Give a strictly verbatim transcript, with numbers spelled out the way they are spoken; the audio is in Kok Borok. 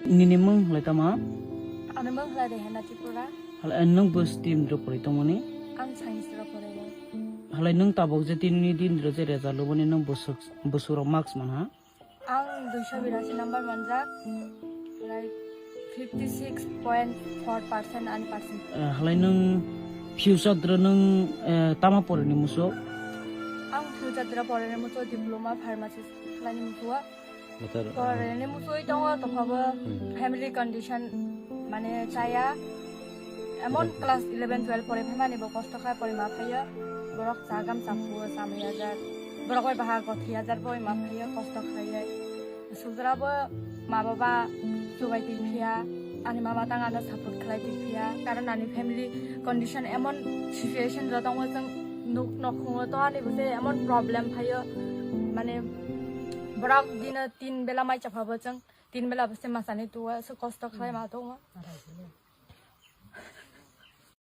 Nini mung hlai tama? Ani mung hlai Rehena Tripura. Hlai nwng bus team ro pori tongmani? Ang science ro pori. Hlai nwng tabok je tinini din ro je result luboni nwng busuk, busuro marks manha? Ang duiso birasi number manjak, like fifty six point four percent ani percent. Eh, halai nung future dro nung, eh, tama porani muso? Ang future dro porani muso diploma pharmacist khlaini muso. Porani muso tongo tophabo family condition mane chaya. Emon class eleven twelve pore phaimani bo kosto khai pore ma phaiyo. Borok chagam chapu samai hajar. Borok bai baha gothi hajar pore ma phaiyo kosto khai. Sujra bo ma baba chubai twi phiya. Ani mama tang ano support khlai twi phiya. Karon ani family condition emon situation jotong chwng nuk nokhungo to ani buse emon problem phaiyo. Mane borok dino tin bela mai chapha bo chwng tin bela buse masani tuwa se kosto khlai ma tongo.